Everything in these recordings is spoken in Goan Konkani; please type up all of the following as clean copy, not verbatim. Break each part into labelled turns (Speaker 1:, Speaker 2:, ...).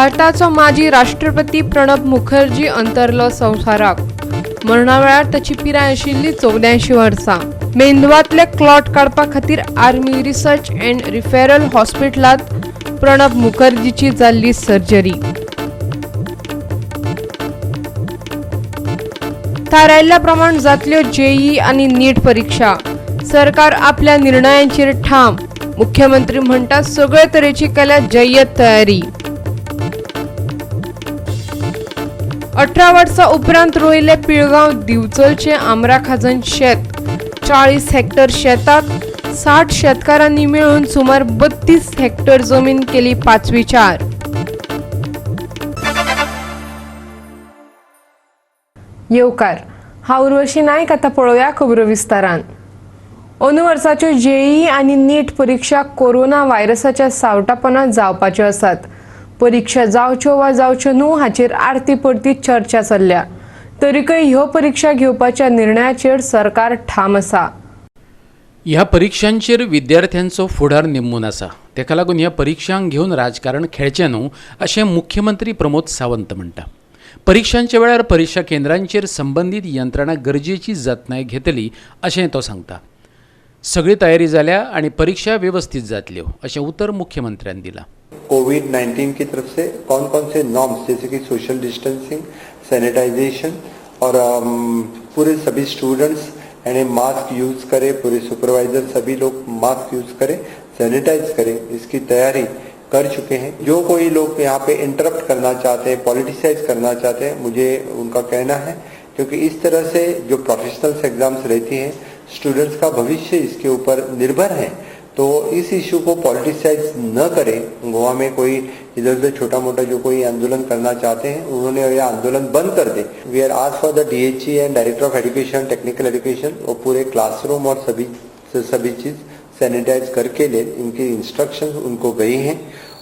Speaker 1: भारताचो माजी राष्ट्रपती प्रणब मुखर्जी अंतरलो संवसाराक. मरणा वेळार ताची पिराय आशिल्ली 84 वर्सां. मेंदवांतले क्लॉट काडपा खातीर आर्मी रिसर्च अँड रिफेरल हॉस्पिटलांत प्रणब मुखर्जीची जाल्ली सर्जरी. थारायल्ल्या प्रमाण जातल्यो जेईई आनी नीट परिक्षा. सरकार आपल्या निर्णयांचेर ठाम. मुख्यमंत्री म्हणटा सगळे तरेची केल्या जय्यत तयारी. 18 वर्सां उपरांत रोयले पिळगांव दिवचलचे आमराखाजन शेत. 40 हेक्टर शेतात 60 शेतकारांनी मेळून सुमार 32 हेक्टर जमीन केली पाचवीचार. येवकार, हांव उर्वशी नायक. आतां पळोवया खबरो विस्तारान. अंदू वर्साच्यो जेईई आनी नीट परिक्षा कोरोना व्हायरसाच्या सावटापणात जावपाच्यो आसात. परिक्षा जावच्यो वा जावच्यो न्हू हाचेर आरती परती चर्चा चल्ल्या, तरीकय ह्यो परिक्षा घेवपाच्या निर्णयाचेर सरकार ठाम आसा.
Speaker 2: ह्या परिक्षांचेर विद्यार्थ्यांचो फुडार निंबून आसा. ताका लागून ह्या परिक्षांक घेवन राजकारण खेळचें न्हू अशें मुख्यमंत्री प्रमोद सावंत म्हणटा. परिक्षांच्या वेळार परिक्षा केंद्रांचेर संबंदीत यंत्रणा गरजेची जतनाय घेतली अशें तो सांगता. सगळी तयारी जाल्या आनी परिक्षा वेवस्थीत जातल्यो अशें उतर मुख्यमंत्र्यान दिलां.
Speaker 3: कोविड-19 की तरफ से कौन कौन से नॉर्म्स, जैसे कि सोशल डिस्टेंसिंग, सैनिटाइजेशन और पूरे सभी स्टूडेंट्स यानी मास्क यूज करें, पूरे सुपरवाइजर सभी लोग मास्क यूज करें, सैनिटाइज करें, इसकी तैयारी कर चुके हैं. जो कोई लोग यहाँ पे इंटरप्ट करना चाहते हैं, पॉलिटिसाइज करना चाहते हैं, मुझे उनका कहना है, क्योंकि इस तरह से जो प्रोफेशनल्स एग्जाम्स रहती हैं, स्टूडेंट्स का भविष्य इसके ऊपर निर्भर है, तो इस इशू को पॉलिटिसाइज न करें. गोवा में कोई इधर उधर छोटा मोटा जो कोई आंदोलन करना चाहते हैं, उन्होंने ये आंदोलन बंद कर दे. We are ask for the DHE and Director of Education, Technical Education, वो पूरे क्लासरूम और सभी सभी चीज़ सैनिटाइज करके ले, इनकी इंस्ट्रक्शन उनको गई हैं.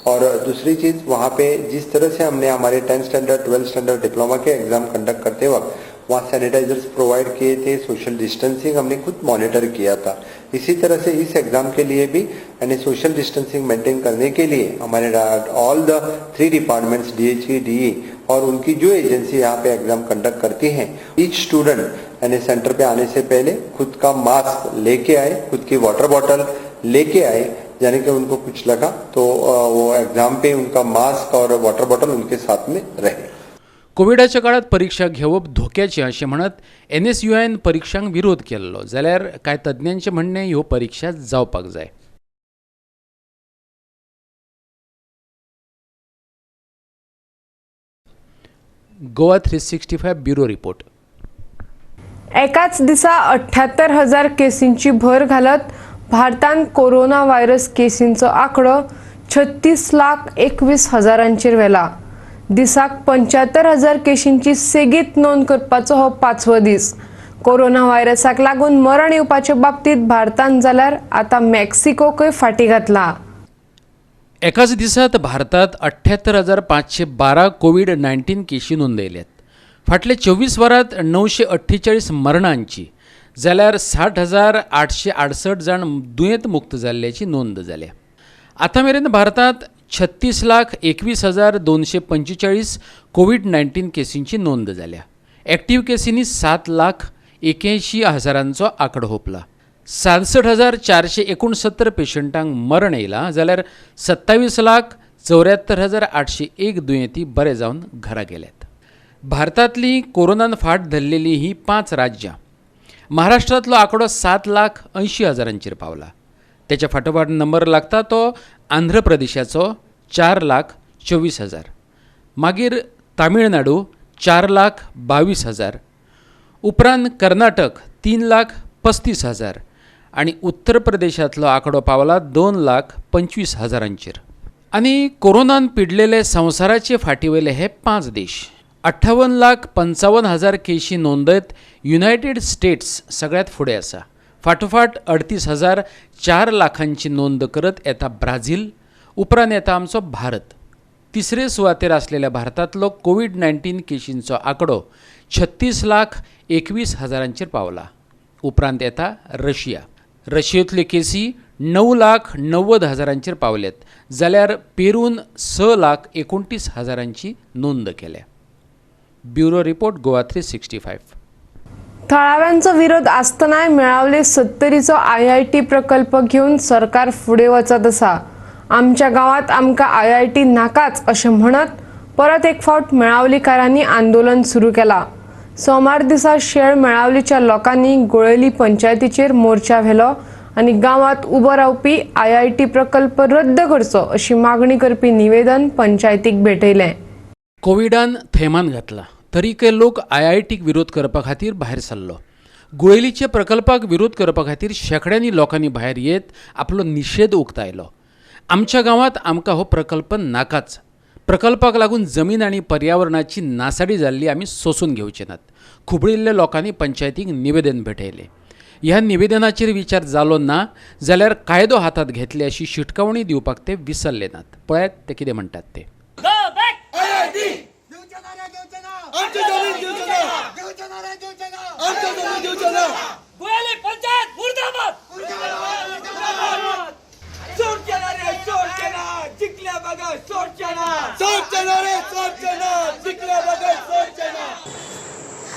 Speaker 3: और दूसरी चीज़, वहाँ पे जिस तरह से हमने हमारे 10th standard, 12th standard, diploma K exam conduct करते वक्त वहाँ सैनिटाइजर्स प्रोवाइड किए थे, सोशल डिस्टेंसिंग हमने खुद मॉनिटर किया था, इसी तरह से इस एग्जाम के लिए भी यानी सोशल डिस्टेंसिंग मेंटेन करने के लिए हमारे all the 3 departments, DHE, DE और उनकी जो एजेंसी यहाँ पे एग्जाम कंडक्ट करती हैं, ईच स्टूडेंट यानी सेंटर पे आने से पहले खुद का मास्क लेके आए, खुद की वाटर बॉटल लेके आए, यानी कि उनको कुछ लगा तो वो एग्जाम पे उनका मास्क और वाटर बॉटल उनके साथ में रहे.
Speaker 2: कोविडाच्या काळात परिक्षा घेवप धोक्याचें अशें म्हणत एनएसयूआयन परिक्षांक विरोध केल्लो, जाल्यार कांय तज्ञांचें म्हणणें ह्यो परिक्षा जावपाक जाय. Goa 365 bureau report.
Speaker 1: एकाच दिसा 78,000 केसींची भर घालत भारतान कोरोना व्हायरस केसींचो आंकडो 36,21,000 व्हेला. दिसाक 75,000 केशींची सेगीत नोंद करपाचो हो 5वो दीस. कोरोना व्हायरसाक लागून मरण येवपाचे बाबतींत भारतान जाल्यार आतां मेक्सिकोकय फाटीं घातला.
Speaker 2: एकाच दिसात भारतात 78,512 कोविड-19 केशी नोंदयल्यात. फाटले 24 वरांत 948 मरणांची जाल्यार 60,868 जाण दुयेंत मुक्त जाल्ल्याची नोंद जाल्या. आतां मेरेन भारतात 36,21,245 कोविड-19 केसींची नोंद जाल्या. एक्टीव केसींनी 7,81,000 आंकडो हुपला. 66,469 पेशंटांक मरण येयलां, जाल्यार 27,74,801 दुयेंती बरे जावन घरा गेल्यात. भारतांतली कोरोनान फाट धरलेली ही 5 राज्यां. महाराष्ट्रांतलो आंकडो 7,80,000 पावला. त्याच्या फाटोफाट नंबर लागता तो आंध्र प्रदेशाचो 4,24,000, मागीर तामिळनाडू 4,22,000, उपरांत कर्नाटक 3,35,000 आनी उत्तर प्रदेशांतलो आंकडो पावला 2,25,000. आनी कोरोनान पिडलेले संवसाराचे फाटीवयले हे 5 देश. 58,55,000 केशी नोंदयत युनायटेड स्टेट्स सगळ्यांत फुडें आसा. फाटोफाट 38,004 लाखांची नोंद करत येता ब्राझील, उपरांत येता आमचो भारत. तिसरे सुवातेर आसलेल्या भारतांतलो कोविड-19 केशींचो आंकडो 36,21,000 पावला. उपरांत येता रशिया. रशियेंतल्यो केसी 9,90,000 पावल्यात, जाल्यार पेरून 6,29,000 नोंद केल्या. Bureau report, Goa 365.
Speaker 1: थळाव्यांचो विरोध आसतनाय मेळावले सत्तरीचो आयआयटी प्रकल्प घेवन सरकार फुडें वचत आसा. आमच्या गांवांत आमकां आयआयटी नाकाच अशें म्हणत परत एक फावट मेळावलीकारांनी आंदोलन सुरू केलां. सोमार दिसा शेळ मेळावलीच्या लोकांनी गोळेली पंचायतीचेर मोर्चा व्हेलो आनी गांवांत उबो रावपी आयआयटी प्रकल्प रद्द करचो अशी मागणी करपी निवेदन पंचायतीक भेटयलें.
Speaker 2: कोविडान थैमान घातला तरीकय लोक आयआयटीक विरोध करपा खातीर भायर सरलो. गुळेलीच्या प्रकल्पाक विरोध करपा खातीर शेंकड्यांनी लोकांनी भायर येत आपलो निशेध उक्तायलो. आमच्या गांवांत आमकां हो प्रकल्प नाकाच, प्रकल्पाक लागून जमीन आनी पर्यावरणाची नासाडी जाल्ली आमी सोसून घेवचे नात. खुबळिल्ल्या लोकांनी पंचायतीक निवेदन भेटयलें. ह्या निवेदनाचेर विचार जालो ना जाल्यार कायदो हातांत घेतले अशी शिटकावणी दिवपाक ते विसरले नात. पळयात ते कितें म्हणटात ते.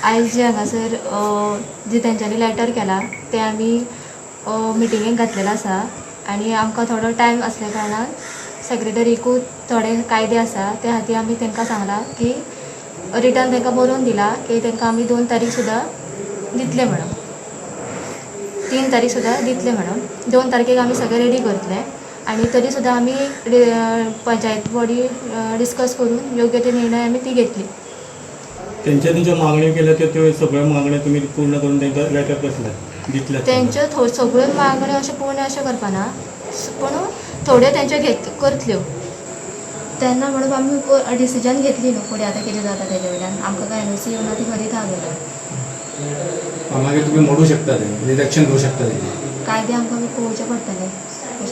Speaker 4: आयज जे हांगासर जे तेंच्यांनी लेटर केला ते आमी मिटिंगेक घातलेलो आसा आनी आमकां थोडो टायम आसल्या कारणान सेक्रेटरीकूय थोडे कायदे आसा त्या खातीर आमी तांकां सांगलां की रिटर्न तांकां बरोवन दिलां की तांकां आमी 2 तारीख सुद्दां दितले म्हणून, 3 तारीख सुद्दां दितले म्हणून. 2 तारखेक आमी सगळें रेडी करतले आनी तरी सुद्दां आमी पंचायत बॉडी डिस्कस करून योग्य ते निर्णय आमी ती घेतली.
Speaker 5: तेंच्यांनी ज्यो मागण्यो केल्या त्यो सगळ्यो मागण्यो तुमी पूर्ण करून तांकां लेटर कसले दितले?
Speaker 4: तेंच्यो सगळ्यो मागण्यो अश्यो पूर्ण अश्यो करपाना, पूण थोड्यो तेंच्यो घेत करतल्यो तेन्ना म्हणून आमी डिसिजन घेतली न्हू फुडें आतां कितें जाता तेजे वयल्यान. आमकां कांय एनओसी येवना ती खरीत आहा जाल्यार
Speaker 6: मागीर तुमी मोडू शकता ते रिएक्शन घेवं शकता ते
Speaker 4: कायदे आमकां पळोवचे पडटले.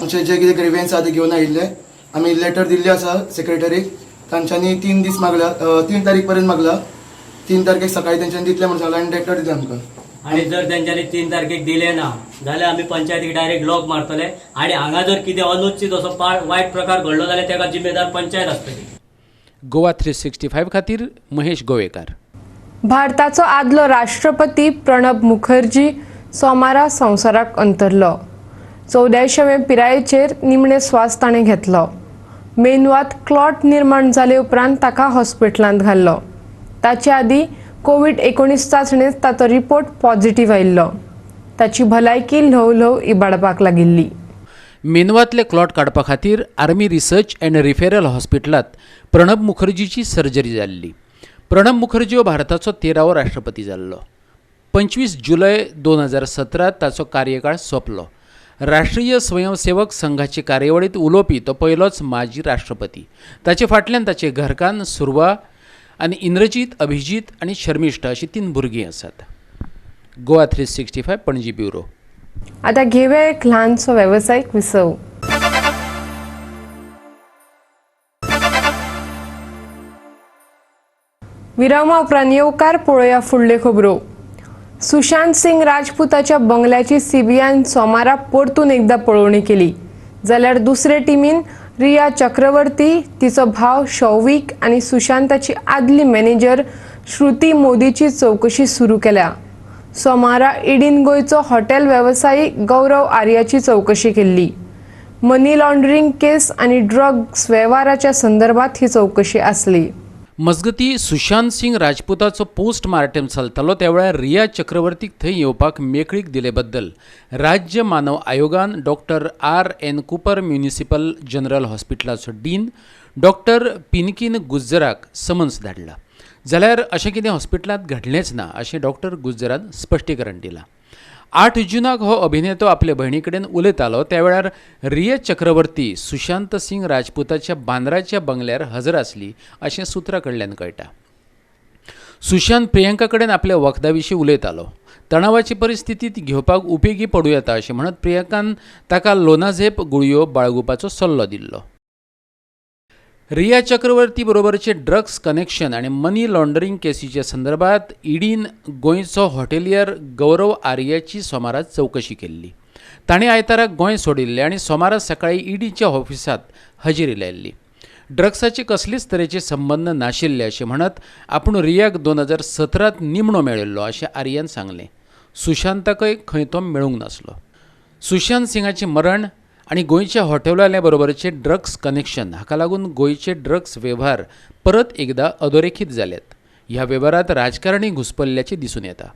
Speaker 7: आमचे जे कितें ग्रिव्हन्स आसा ते घेवन आयिल्ले, आमी लेटर दिल्ले आसा सेक्रेटरीक. तांच्यांनी 3 दीस मागला, 3 तारीख पर्यंत मागला. 3 तारखेक सकाळी तेंच्यांनी दितले म्हणून सांगला आनी लेटर दिले आमकां.
Speaker 8: आनी जर तेंच्यांनी 3 तारखेक दिले ना जाल्यार आमी पंचायतीक डायरेक्ट लॉक मारतले आनी हांगा जर कितें अनुचित असो वायट प्रकार घडलो जाल्यार ताका जिम्मेदार पंचायत आसतली.
Speaker 2: गोवा 365 खातीर महेश गोवेकार.
Speaker 1: भारताचो आदलो राष्ट्रपती प्रणब मुखर्जी सोमारा संवसाराक अंतरलो. 84व्या पिरायेचेर निमणे स्वास ताणें घेतलो. मेंदवांत क्लॉट निर्माण जाले उपरांत ताका हॉस्पिटलांत घाल्लो. ताचे आदीं कोवीड-19 चांचणेंत ताचो रिपोर्ट पॉझिटिव्ह आयिल्लो. ताची भलायकी ल्हव ल्हव इबाडपाक लागिल्ली.
Speaker 2: मेंदवांतले क्लॉट काडपा खातीर आर्मी रिसर्च अँड रिफेरल हॉस्पिटलांत प्रणब मुखर्जीची सर्जरी जाल्ली. प्रणब मुखर्जी हो भारताचो 13वो राष्ट्रपती जाल्लो. 25 जुलय 2017 ताचो कार्यकाळ सोंपलो. राष्ट्रीय स्वयंसेवक संघाचे कार्यावळींत उलोवपी तो पयलोच माजी राष्ट्रपती. ताचे फाटल्यान ताचे घरकान्न सुरवा आनी इंद्रजीत, अभिजीत आनी शर्मिष्ठा अशीं 3 भुरगीं आसात. गोवा 365 पणजी ब्युरो.
Speaker 1: आतां घेवया एक ल्हानसो वेवसायीक विसव. विरामा उपरांत येवकार पळोवया फुडल्यो खबरो. सुशांत सिंग राजपुताच्या बंगल्याची सीबीआयन सोमारा परतून एकदा पळोवणी केली, जाल्यार दुसरे टिमीन रिया चक्रवर्ती, तिचो भाव शौविक आनी सुशांताची आदली मॅनेजर श्रुती मोदीची चवकशी सुरू केल्या. सोमारा ईडीन गोंयचो हॉटेल वेवसायी गौरव आर्याची चवकशी केल्ली. मनी लॉन्ड्रिंग केस आनी ड्रग्स वेव्हाराच्या संदर्भात ही चवकशी आसली.
Speaker 2: मजगती सुशांत सिंग राजपुताचो पोस्टमार्टम चलतालो त्या वेळार रिया चक्रवर्तीक थंय येवपाक मेकळीक दिले बद्दल राज्य मानव आयोगान doctor R N Cooper municipal general हॉस्पिटलाचो dean doctor पिनकीन गुज्जराक समन्स धाडला. जाल्यार अशें कितें हॉस्पिटलांत घडलेंच ना अशें डॉक्टर गुज्जरान स्पश्टीकरण दिलां. 8 जुनाक हो अभिनेतो आपले भयणी कडेन उलयतालो त्या वेळार रिया चक्रवर्ती सुशांत सिंग राजपुताच्या बांद्राच्या बंगल्यार हजर आसली अशें सुत्रां कडल्यान कळटा. सुशांत प्रियंका कडेन आपल्या वखदा विशीं उलयतालो. तणावाची परिस्थिती घेवपाक उपेगी पडूं येता अशें म्हणत प्रियंकान ताका लोनाझेप गुळयो बाळगुपाचो सल्लो दिल्लो. रिया चक्रवर्ती बरोबरचे ड्रग्स कनेक्शन आनी मनी लॉन्ड्रिंग केसीच्या संदर्भात ईडीन गोंयचो हॉटेलियर गौरव आर्याची सोमारा चवकशी केल्ली. ताणें आयतारा गोंय सोडिल्लें आनी सोमारा सकाळीं ईडीच्या ऑफिसांत हजेरी लायिल्ली. ड्रग्साचे कसलेच तरेचे संबंद नाशिल्ले अशें म्हणत आपूण रियाक 2017 निमणो मेळिल्लो अशें आर्यान सांगलें. सुशांताकय खंय तो मेळूंक नासलो. सुशांत सिंगाचें मरण आनी गोंयच्या हॉटेलवाल्या बरोबरचे ड्रग्स कनेक्शन हाका लागून गोंयचे ड्रग्स वेव्हार परत एकदा अधोरेखीत जाल्यात. ह्या वेव्हारांत राजकारणी घुसपल्ल्याचें दिसून येता.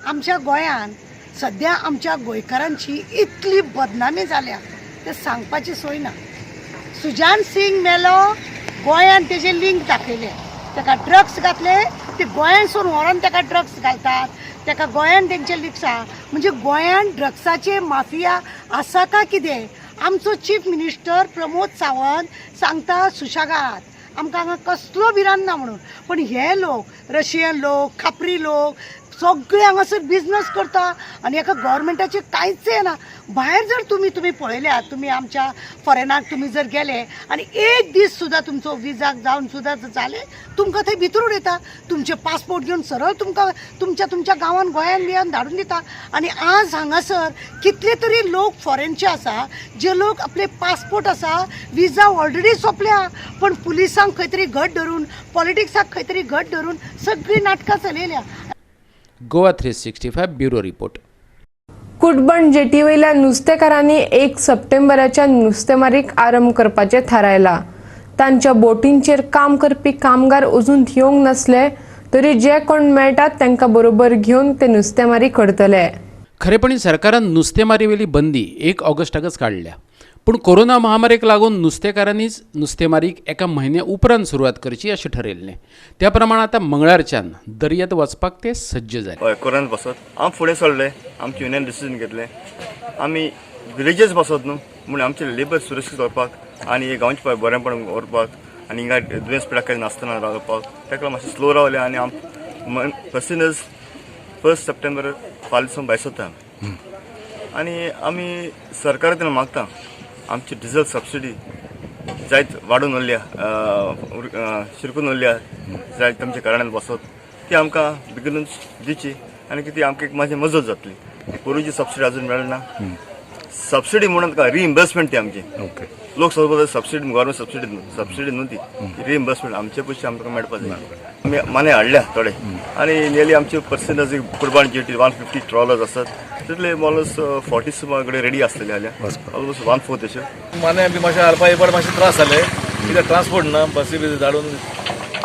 Speaker 9: आमच्या गोंयांत सद्या आमच्या गोंयकारांची इतली बदनामी जाल्या ते सांगपाची सोय ना. सुजान सिंग मेलो, गोंयान तेजे लिंक दाखयले, ताका ड्रग्स घातले, ते गोंयांसून व्हरोन ताका ड्रग्स घालतात, ताका गोंयान तेंचे लिंक्स आहा. म्हणजे गोंयान ड्रग्साचे माफिया आसा काय कितें? आमचो चीफ मिनिस्टर प्रमोद सावंत सांगता सुशेगाद आमकां हांगा कसलो भिरांत ना म्हणून, पण हे लोक रशियन लोक, खापरी लोक सगळे हांगासर बिजनस करता आनी हेका गव्हर्मेंटाचें कांयच येना. भायर जर तुमी पळयल्यात, तुमी आमच्या फॉरेनाक तुमी जर गेले आनी एक दीस सुद्दां तुमचो विजाक जावन सुद्दां जालें, तुमकां थंय भितर उडयता, तुमचे पासपोर्ट घेवन सरळ तुमकां तुमच्या तुमच्या गांवान गोंयान बियान धाडून दिता. आनी आज हांगासर कितले तरी लोक फॉरेनचे आसा, जे लोक आपले पासपोर्ट आसा, विजा ऑलरेडी सोंपल्या, पण पुलिसांक खंय तरी घट धरून, पॉलिटिक्साक खंय तरी घट धरून सगळीं नाटकां चलयल्या.
Speaker 2: Goa 365 bureau report.
Speaker 1: Cutbona जेटीवयल्या नुस्तेकारांनी 1 सप्टेंबराच्या नुस्तेमारीक आरंभ करपाचें थारायलां. तांच्या बोटींचेर काम करपी कामगार अजून येवंक नासले तरी जे कोण मेळटात तांकां बरोबर घेवन ते नुस्तेमारी करतले.
Speaker 2: खरेपणी सरकारान नुस्तेमारीवेली बंदी 1 ऑगस्टाकच काडल्या, पूण कोरोना महामारीक लागून नुस्तेकारांनीच नुस्तेमारीक एका म्हयन्या उपरांत सुरवात करची अशें ठरयल्लें. त्या प्रमाण आतां मंगळारच्यान दर्यांत वचपाक ते सज्ज जाले.
Speaker 10: हय, कोरोना बसत आम फुडें सरले, आमचे युनियन डिसिजन घेतलें, आमी विलेजीस बसत न्हू म्हूण आमचे लेबर सुरक्षीत दवरपाक आनी गांवचे बरेंपण दवरपाक आनी हिंगा दुयेंस पिडा काही नासतना रावपाक ताका लागून मातशें स्लो रावलें. आनी आम पसिनस 1 सप्टेंबर फाल्यां सावन भायर सरता आनी आमी सरकारा कडेन मागता आमची डिझल सबसिडी जायत वाडून उरल्या, शिरकून उरल्या जायत आमच्या कारणान बसत ती आमकां बेगीनूच दिवची आनी ती आमकां एक मातशी मजत जातली. पोरूची सबसिडी अजून मेळना. सबसिडी म्हणून का रिइम्बर्समेंट ती आमची. लोक सपोज सबसिडी गव्हर्मेंट सबसिडी न्हू, सबसिडी न्हू ती रिइम्बर्समेंट आमचे पयशे आमकां मेळपा जाय. आमी माने हाडल्या थोडे आनी नियरली आमचे पर्संटेज कुर्बान जेटी 150 ट्रॉलर्स आसात, तितले ऑलमोस्ट 40 सुमार कडेन रेडी आसतले जाल्यार ऑलमोस्ट 1/4 अशे.
Speaker 11: माने बी मातशें हाडपा येवपाक मातशे त्रास जाले, कित्याक ट्रान्सपोर्ट ना, बसी बी धाडून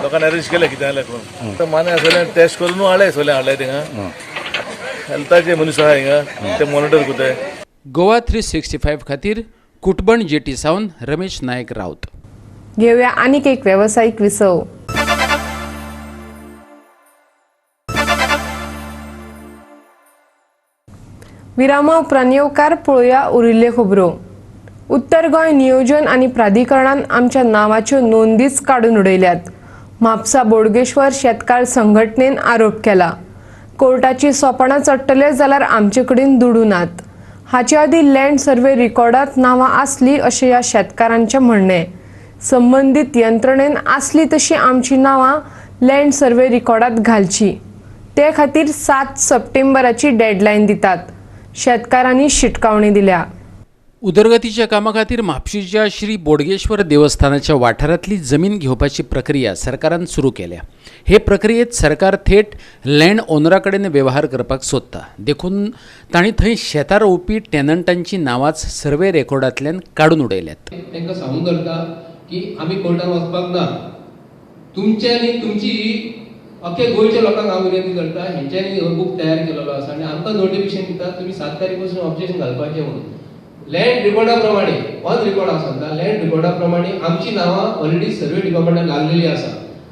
Speaker 11: लोकांनी अरेंज केले कितें जाल्यार करून. तर माने सगळें टेस्ट करून हाडले, सगळें हाडले थिंगा. हेल्थाचे मनीस आहा हिंगा, ते मॉनिटर करताय.
Speaker 2: गोवा 365 खातीर कुटबण जेटी सावन रमेश नायक राऊत.
Speaker 1: घेवया आनीक एक वेवसायीक विसव. विरामा उपरांत येवकार पळोवया उरिल्ल्यो खबरो. उत्तर गोंय नियोजन आनी प्राधिकरणान आमच्या नांवाच्यो नोंदीच काडून उडयल्यात. म्हापसा बोडगेश्वर शेतकार संघटनेन आरोप केला. कोर्टाची सोपणां चडटले जाल्यार आमचे कडेन दुडू नात. हाचे आदीं लँड सर्वे रिकॉर्डांत नांवां आसलीं अशें ह्या शेतकारांचें म्हणणें. संबंदीत यंत्रणेन आसली तशी आमची नांवां लँड सर्वे रिकॉर्डांत घालची. ते खातीर 7 सप्टेंबराची डेडलायन दितात. शेतकारांनी शिटकावणी दिल्या.
Speaker 2: उदरगतीच्या कामा खातीर म्हापशेच्या श्री बोडगेश्वर देवस्थानाच्या वाठारांतली जमीन घेवपाची प्रक्रिया सरकारान सुरू केल्या. हे प्रक्रियेत सरकार थेट लँड ओनरा कडेन वेव्हार करपाक सोदता, देखून तांणी थंय शेतां रोवपी टेनंटांची नांवांच सर्वे रेकॉर्डांतल्यान काडून उडयल्यात.
Speaker 6: तांकां सांगून दवरता की आमी कोर्टान वचपाक ना, तुमच्यांनी तुमची अख्खे गोंयच्या लोकांक हांव विनंती करता, हेंच्यांनी हो बूक तयार केलेलो आसा आनी आमकां नोटिफिकेशन दिता तुमी 7 तारीख पासून ऑब्जेक्शन घालपाचें म्हणून. लँड रिकॉर्डा प्रमाणे ऑन रिकॉर्ड हांव सांगता, लँड रिकॉर्डा प्रमाणे आमची नांवां ऑलरेडी सर्वे डिपार्टमेंटान लागलेली आसा.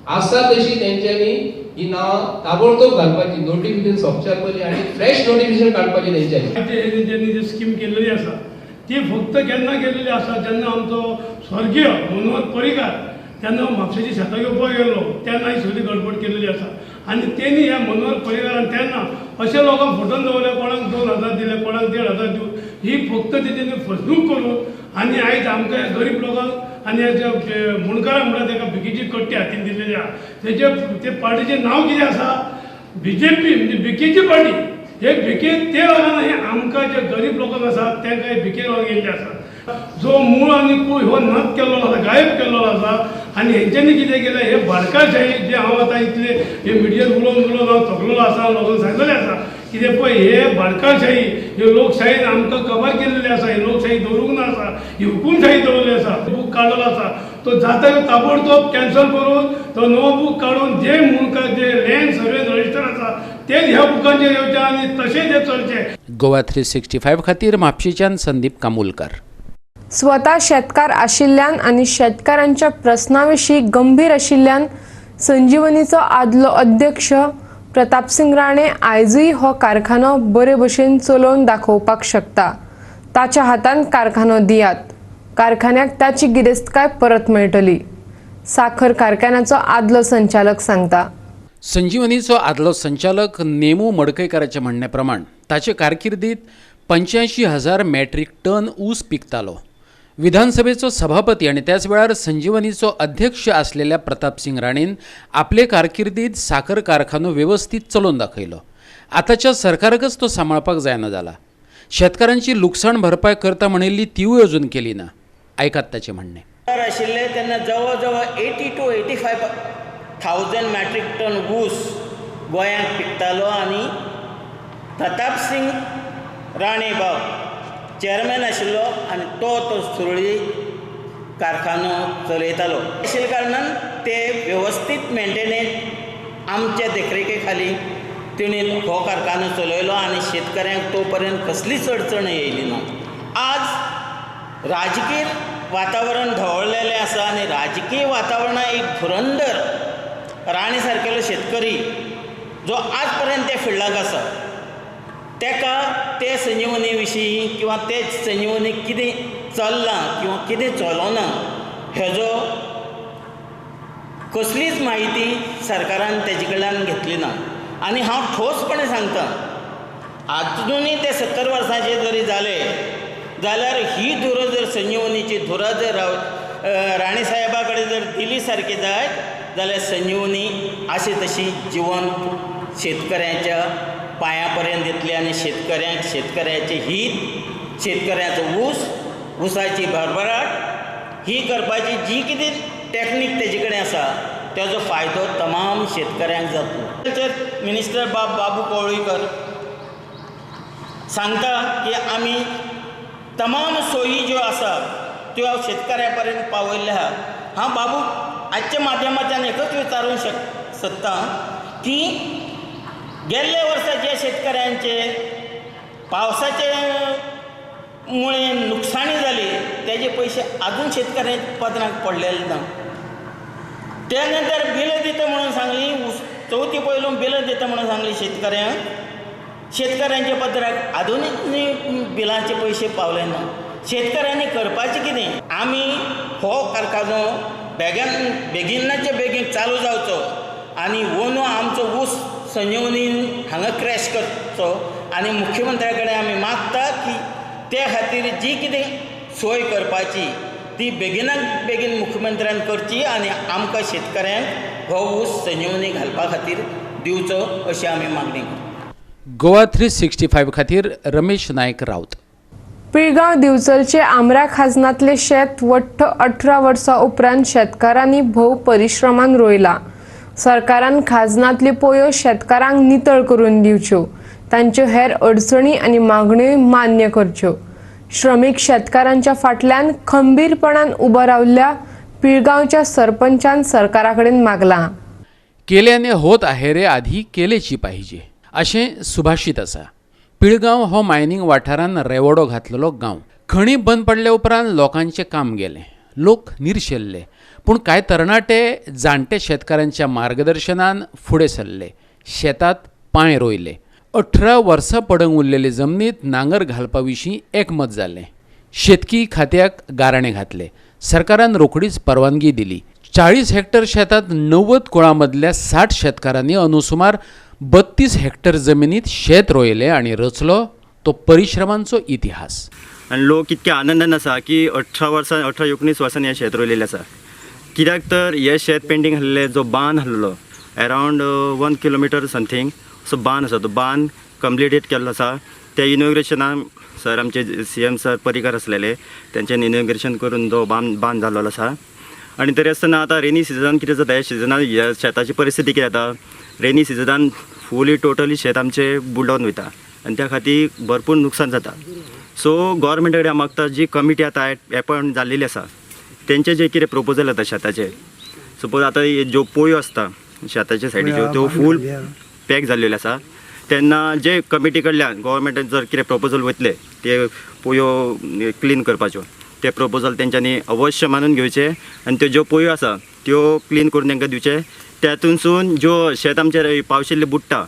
Speaker 6: आसा तशी तेंच्यांनी ही नांवां ताबडतोब घालपाची, नोटिफिकेशन सोंपच्या पयलीं आनी फ्रेश नोटिफिकेशन काडपाचें तेंच्यांनी.
Speaker 12: तेंच्यांनी जी स्कीम केलेली आसा ती फक्त केन्ना केलेली आसा, जेन्ना आमचो स्वर्गीय मनोहर पर्रीकार तेन्ना म्हापशेची शेतां घेवपाक गेल्लो तेन्ना ही सगळी गडबड केलेली आसा. आनी तेणी ह्या मनोहर पर्रीकारान तेन्ना अशे लोकांक फटोवन दवरले, कोणाक 2000 दिले, कोणाक 1500 दिवन ही फक्त तेणी फसवणूक करून आनी आयज आमकां ह्या गरीब लोकांक आनी ह्या जे मुंडकारांक म्हणटा ताका भिकीची कट्टी हातीन दिल्लेली आसा. तेजे ते पार्टीचें नांव कितें आसा, बीजेपी, म्हणजे भिकेची पार्टी. हे भिकेक ते लोकांक हे आमकां जे गरीब लोकांक आसा तांकां हे भिकेक लागून येयल्ले आसा. जो मूळ आनी कूळ हो नाच केल्लो आसा, गायब केल्लो आसा. आनी हेंच्यांनी कितें केलें, हे भाडकारशाही जे हांव आतां इतले हे मिडियेर उलोवन उलोवन हांव थकलेलो आसा, लोकांक सांगलेलें आसा कितें पळय हे भाडकारशाही हे लोकशाहीन आमकां कबर केल्लेली आसा. ही लोकशाही दवरूंक ना आसा, ही हुकुमशाही दवरली आसा. बूक काडलेलो आसा तो जाता तो ताबडतोब कॅन्सल करून तो नवो बूक काडून जे मुळकार जे लँड सर्वे रजिस्टर आसा तेच ह्या बुकांचेर येवचे आनी तशें ते चलचें.
Speaker 2: गोवा 365 खातीर म्हापशेंच्यान संदीप कामुलकार.
Speaker 1: स्वता शेतकार आशिल्ल्यान आनी शेतकारांच्या प्रस्ना विशीं गंभीर आशिल्ल्यान संजीवनीचो आदलो अध्यक्ष प्रतापसिंग राणे आयजूय हो कारखानो बरे भशेन चलोवन दाखोवपाक शकता. ताच्या हातान कारखानो दियात, कारखान्याक ताची गिरेस्तकाय परत मेळटली, साखर कारखान्याचो आदलो संचालक सांगता.
Speaker 2: संजीवनीचो आदलो संचालक नेमू मडकयकाराच्या म्हणण्या प्रमाण ताचे कारकिर्दीत 85,000 मॅट्रीक टन ऊस पिकतालो. विधानसभेचो सभापती आनी त्याच वेळार संजीवनीचो अध्यक्ष आसलेल्या प्रतापसिंग राणेन आपले कारकिर्दीत साखर कारखानो वेवस्थीत चलोवन दाखयलो. आतांच्या सरकाराकच तो सांबाळपाक जायना जाला. शेतकारांची लुकसाण भरपाय करता म्हणिल्ली तिवूय अजून केली ना. आयकात ताचें म्हणणें.
Speaker 13: आशिल्ले तेन्ना जवळ जवळ 80 to 85,000 matric ton ऊस गोंयांत पिकतालो आनी प्रतापसिंग राणे बाब चेअरमॅन आशिल्लो आनी तो तो सुरळी कारखानो चलयतालो. आशिल्ल्या कारणान ते वेवस्थीत मेंटेनन्स आमच्या देखरेखे खाली तिणें हो कारखानो चलयलो आनी शेतकऱ्यांक तो पर्यंत कसलीच अडचण येयली ना. आज राजकीय वातावरण ढवळलेलें आसा आनी राजकीय वातावरणां एक धुरंधर राणे सारकेलो शेतकरी जो आज पर्यंत त्या फिल्डाक आसा तेका ते संजीवनी विशीं किंवा ते संजीवनी कितें चल्लां किंवा कितें चलोना हेजो कसलीच म्हायती सरकारान तेजे कडल्यान घेतली ना. आनी हांव ठोसपणे सांगता, आजुनूय ते 70 वर्सांचे जरी जाले जाल्यार ही धुरा जर संजीवनीची धुरा जर राणे साहेबा कडेन जर दिली सारकी जायत जाल्यार संजीवनी अशी तशी जिवंत शेतकऱ्यांच्या पांया पर्यंत येतली आनी शेतकऱ्यांक शेतकऱ्याचें हीत, शेतकऱ्याचो ऊस, ऊसाची भरभराट ही करपाची जी कितें टॅक्नीक तेजे कडेन आसा तेजो फायदो तमाम शेतकऱ्यांक जातलो. मिनिस्टर बाब बाबू कवळीकर सांगता की आमी तमाम सोयी ज्यो आसा त्यो शेतकऱ्या पर्यंत पावयल्ल्यो आहा. हांव बाबू आजच्या माध्यमांतल्यान एकच विचारूंक सोदता की गेल्ले वर्सा जे शेतकऱ्यांचे पावसाचे मुळे नुकसाणी जाली तेजे पयशे आजून शेतकऱ्यांच्या पदराक पडलेले ना. त्या नंतर बिलां दिता म्हणून सांगली, चवथी पयलू बिलां दिता म्हणून सांगली शेतकऱ्यांक, शेतकऱ्यांच्या पदराक आजुनूय बिलांचे पयशे पावले ना. शेतकऱ्यांनी करपाचें कितें? आमी हो कारखानो बेगिनाच्या बेगीन चालू जावचो आनी ओनू आमचो ऊस संजीवनीन हांगा क्रॅश करचो आनी मुख्यमंत्र्या कडेन आमी मागता की ते खातीर जी कितें सोय करपाची ती बेगिनाक बेगीन मुख्यमंत्र्यान करची आनी आमकां शेतकऱ्यांक हो ऊस संजीवनी घालपा खातीर दिवचो अशी आमी मागणी करता.
Speaker 2: गोवा 365 खातीर रमेश नायक राऊत.
Speaker 1: पिळगांव दिवचलचे आमरा खाजनातले शेत वट्ट 18 वर्सां उपरांत शेतकारांनी भोव परिश्रमान रोयला. सरकारान खाजनातल्यो पोयो शेतकारांक नितळ करून दिवच्यो, तांच्यो हेर अडचणी आनी मागण्योय मान्य करच्यो. श्रमीक शेतकारांच्या फाटल्यान खंबीरपणान उबो रावल्ल्या पिळगांवच्या सरपंचान सरकारा कडेन मागलां.
Speaker 2: केल्याने होत आहे रे आधी केलेची पाहिजे अशें सुभाषित आसा. पिळगांव हो मायनींग वाठारान रेवडो घातलेलो गांव. खणी बंद पडल्या उपरांत लोकांचें काम गेलें, लोक निर्शेल्ले, पूण कांय तरणाटे जाणटे शेतकारांच्या मार्गदर्शनान फुडें सरले, शेतांत पांय रोयले. 18 वर्सां पडंग उरलेले जमनीत नांगर घालपा विशीं एकमत जालें. शेतकी खात्याक गाराणें घातलें. सरकारान रोखडीच परवानगी दिली. 40 हेक्टर शेतांत 90 कुळां मदल्या 60 शेतकारांनी अनुसुमार 32 हेक्टर जमिनीत शेत रोयलें आनी रचलो तो परिश्रमांचो इतिहास.
Speaker 10: आनी लोक इतके आनंदान आसा की 18 वर्सां 18-19 वर्सांनी हें शेत रोयलेलें आसा. कित्याक तर हें शेत पेंडींग आसलें, जो बांद आसलो
Speaker 14: अरावंड 1 किलोमिटर समथींग असो बांद आसा, तो बांद कंप्लिटेड केल्लो आसा. त्या इनॉग्रेशनाक सर आमचे CM sir Parrikar आसलेले, तेंच्यानी इनॉग्रेशन करून तो बांद जाल्लो आसा. आनी तरी आसतना आतां रेनी सिजनान कितें जाता, ह्या सिजनान ह्या शेताची परिस्थिती कितें जाता, रेनी सिजनान फुली टोटली शेत आमचें बुडोवन वयता आनी त्या खातीर भरपूर नुकसान जाता. सो गोवोरमेंटा कडेन हांव मागता, जी कमिटी आतां एपॉयंट जाल्लेली आसा तेंचे जे कितें प्रोपोजल येता शेताचे, सपोज आतां ज्यो पोयो आसता शेताच्या सायडीच्यो त्यो फूल पॅक जाल्लेल्यो आसा, तेन्ना जे कमिटी कडल्यान गोवोरमेंटान जर कितें प्रोपोजल वयतले ते पोयो क्लीन करपाच्यो, ते प्रोपोजल तेंच्यांनी अवश्य मानून घेवचे आनी त्यो ज्यो पोयो आसा त्यो क्लीन करून तांकां दिवचे. त्यातूनसून ज्यो शेत आमचें पावशिल्लें बुडटा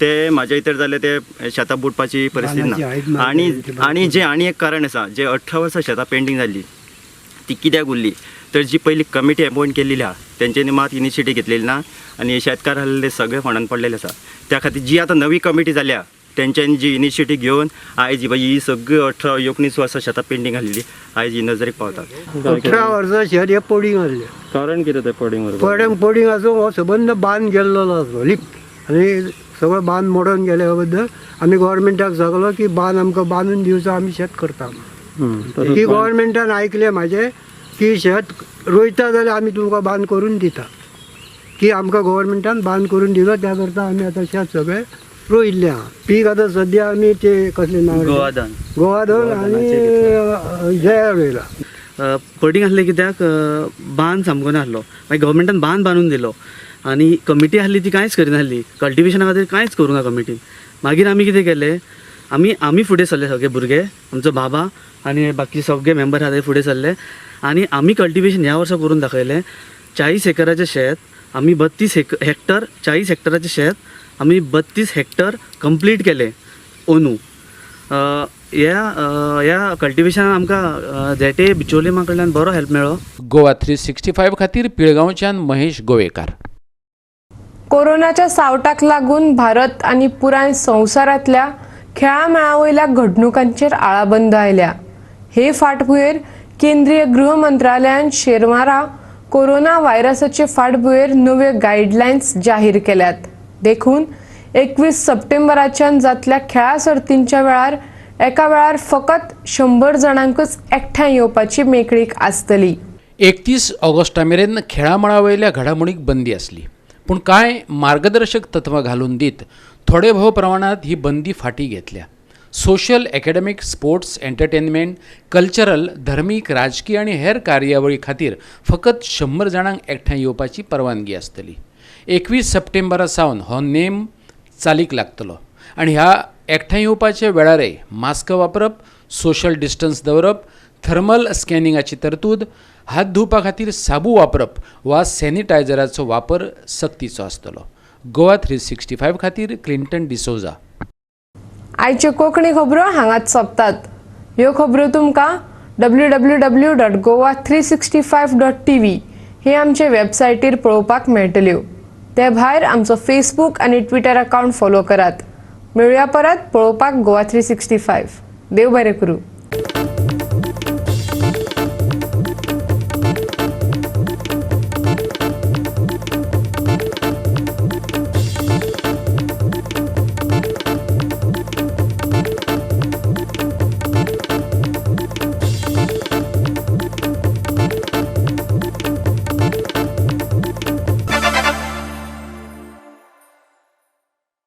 Speaker 14: ते म्हाज्या भितर जाल्यार ते शेतां बुडपाची परिस्थिती ना. आनी आनी जे आनी एक कारण आसा, जे 18 वर्सां शेतां पेंडींग जाल्ली ती कित्याक उरली, तर जी पयली कमिटी एपॉयंट केल्ली आहा तेंच्यांनी मात इनिशिएटीव घेतलेली ना आनी शेतकार आहले सगळे फोंडान पडलेले आसा. त्या खातीर जी आतां नवी कमिटी जाल्या तेंच्यांनी जी इनिशिएटीव घेवन आयज ही सगळी 18 19 वर्सां शेतां पेंडींग आहलेली आयज ही नजरेक पावता.
Speaker 15: 18 वर्सां शेत हें पडींग आहलें.
Speaker 14: कारण कितें तें पडींग?
Speaker 15: पडींग आसूं हो सबंद बांद गेल्लो आसलो लिप आनी सगळो बांद मोडून गेल्या बद्दल आमी गोवोरमेंटाक सांगलो की बांद आमकां बांदून दिवचो, आमी शेत करता. ती गोवोरमेंटान आयकलें म्हाजें की शेत रोयता जाल्यार आमी तुमकां बांद करून दिता, की आमकां गोवोरमेंटान बांद करून दिलो. त्या करता आमी आतां शेत सगळें रोयिल्लें आहा. पीक आतां सद्या आमी ते कसलें नांव
Speaker 16: गोवाधन,
Speaker 15: गोवाधन आनी जया रोयला.
Speaker 16: पडींग आसलें कित्याक बांद सामको नासलो, मागीर गव्हर्मेंटान बांद बांदून दिलो आनी कमिटी आसली ती कांयच करिनासली, कल्टिवेशना खातीर कांयच करूं ना कमिटीन. मागीर आमी कितें केलें, आमी आमी फुडें सरले सगळे भुरगे, आमचो बाबा आनी बाकी सगळे मेंबर आहा ते फुडें सरले आनी आमी कल्टिवेशन ह्या वर्सा करून दाखयलें. 40 एकराचें शेत आमी 32 हेक्टर, 40 हेक्टराचें शेत आमी 32 हेक्टर कंप्लीट केलें अंदू. ह्या कल्टिवेशनान आमकां झेटे बिचोलिमा कडल्यान बरो हेल्प मेळ्ळो.
Speaker 2: गोवा 365 खातीर पिळगांवच्यान महेश गोवेकार.
Speaker 1: कोरोनाच्या सावटाक लागून भारत आनी पुराय संवसारांतल्या खेळां मेळा वयल्या घडणुकांचेर आळाबंद आयल्या. हे फाटभुंयेर केंद्रीय गृह मंत्रालयान शेनवारा कोरोना व्हायरसाचे फाटभुंयेर नव्यो गायडलायन्स जाहीर केल्यात. देखून 21 सप्टेंबराच्यान जातल्या खेळां सर्तींच्या वेळार एका वेळार फकत 100 जाणांकच एकठांय येवपाची मेकळीक आसतली.
Speaker 2: 31 ऑगस्टा मेरेन खेळां मळा वयल्या घडामोडीक बंदी आसली, पूण कांय मार्गदर्शक तत्वां घालून दीत थोडे भोव प्रमाणांत ही बंदी फाटीं घेतल्या. Social, academic, sports, entertainment, cultural, धर्मीक, राजकीय आनी हेर कार्यावळी खातीर फकत 100 जाणांक एकठांय येवपाची परवानगी आसतली. 21 सप्टेंबरा सावन हो नेम चालीक लागतलो आनी ह्या एकठांय येवपाच्या वेळारय मास्क वापरप, सोशल डिस्टन्स दवरप, थर्मल स्कॅनिंगाची तरतूद, हात धुवपा खातीर साबू वापरप वा सॅनिटायझराचो वापर सक्तीचो आसतलो. गोवा 365 खातीर क्लिंटन डिसोजा.
Speaker 1: आयच्यो कोंकणी खबरो हांगाच सोंपतात. ह्यो खबरो तुमकां www.goa365.tv हे आमचे वेबसायटीर पळोवपाक मेळटल्यो. ते भायर आमचो फेसबूक आनी ट्विटर अकावंट फॉलो करात. मेळुया परत पळोवपाक गोवा 365. देव बरें करूं.